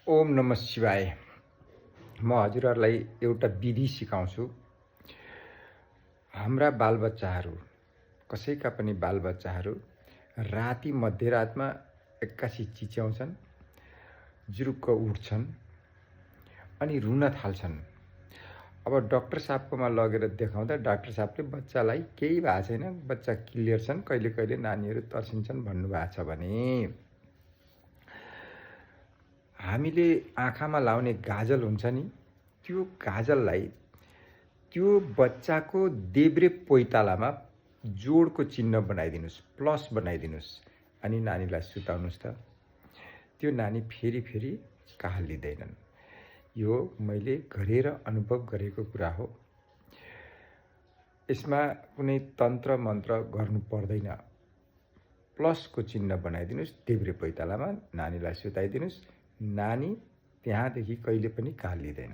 ओम नमः शिवाय। म हजुरहरूलाई एउटा विधि सिकाउँछु। हाम्रा बालबच्चाहरू, कसैका पनि बालबच्चाहरू राति मध्यरातमा एक्कासी चिच्याउँछन्, जुरुक्क उठ्छन् अनि रुन थाल्छन्। अब डाक्टर साहबकोमा लगेर देखाउँदा डाक्टर साहबले बच्चालाई केही भएको छैन, बच्चा क्लियर छन्, कहिले कहिले नानीहरू तर्सिन्छन् भन्नुभएको छ भने हामीले आँखामा लाउने गाजल हुन्छ नि, त्यो गाजललाई त्यो बच्चाको देब्रे पोइतालामा जोडको चिन्ह बनाइदिनुस्, प्लस बनाइदिनुस् अनि नानीलाई सुताउनुस् त। त्यो नानी फेरि फेरि कालिँदैनन्। यो मैले गरेर अनुभव गरेको कुरा हो। यसमा कुनै तन्त्र मन्त्र गर्नु पर्दैन। प्लसको चिन्ह बनाइदिनुस् देब्रे पोइतालामा, नानीलाई सुताइदिनुस्, नानी त्यहाँदेखि कहिले पनि कालिँदैन।